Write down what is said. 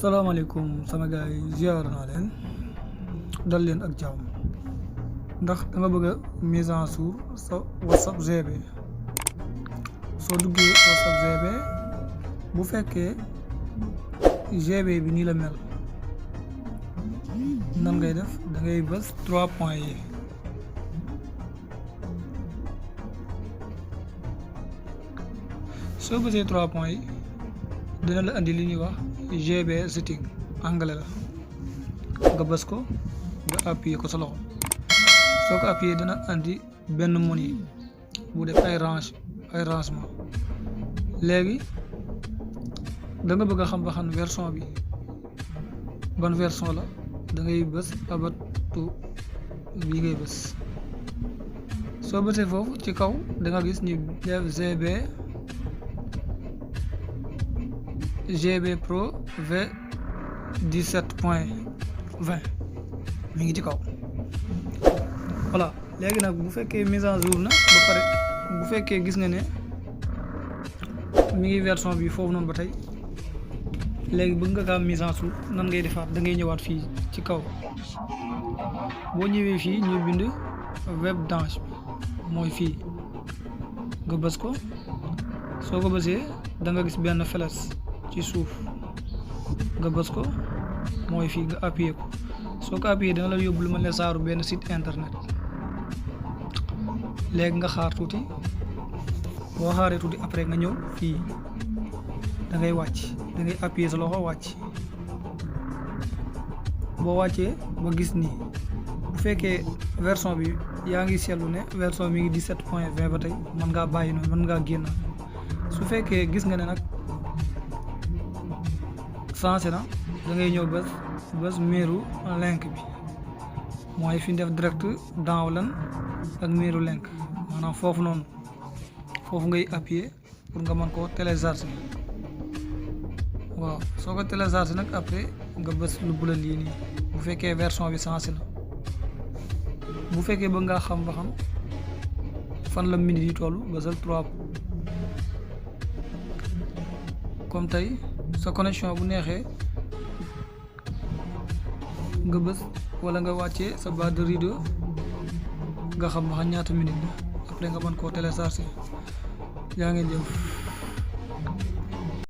salaamaaleykum sama gars yi ziar naa leen dal leen ak jàmm ndax da nga bëgg a mise en jour sa WhatsApp GB soo duggee WhatsApp GB bu fekkee GB bi nii la mel nan ngay def da ngay bës 3 points yi soo bësee 3 points yi dina la andi li ñuy wax GB setting anglais la nga bës ko nga appuyer ko sa loxo soo ko appuyer dina andi benn menu bu def ay rangement léegi da nga bëgg a xam ba xam version bi ban version la da ngay bës about to bi ngay bës soo bësee foofu ci kaw da nga gis ñu def GB Pro V17.20 mi ngi ci kaw voilà léegi nag bu fekkee mise en jour na ba pare bu fekkee gis nga ne mi ngi version bi foofu noonu ba tey léegi bëgg nga kaa mise en jour nan ngay defaat da ngay ñëwaat fii ci kaw boo ñëwee fii ñu bind web danger mooy fii nga bës ko soo ko bësee da nga gis benn flèche ci suuf nga bës ko mooy fii nga appuyer ko soo ko appuyer dina la yóbbu lu ma ne saaru benn site internet léegi nga xaar tuuti boo xaaree tuuti après nga ñëw fii da ngay wàcc da ngay appuyer sa loxo wàcc boo wàccee ba gis nii bu fekkee version bi yaa ngi seetlu ne version mi ngi 17.20 ba tey mën ngaa bàyyi noonu mën ngaa génn su fekkee gis nga ne nag changé na da ngay ñëw bés meeru link bi mooy fi def direct download ak meeru link maanaam foofu noonu foofu ngay appuyer pour nga mën koo télécharger waaw soo ko télécharger nag après nga bës lu bula lii nii bu fekkee version bi changé na bu fekkee ba nga xam ba xam fan la minute yi toll bësal 3 comme tey sa connexion bu neexee nga bës wala nga wàccee sa barre de rideau nga xam ba xam ñaata minute la après nga mën koo télécharger yaa ngeen jëf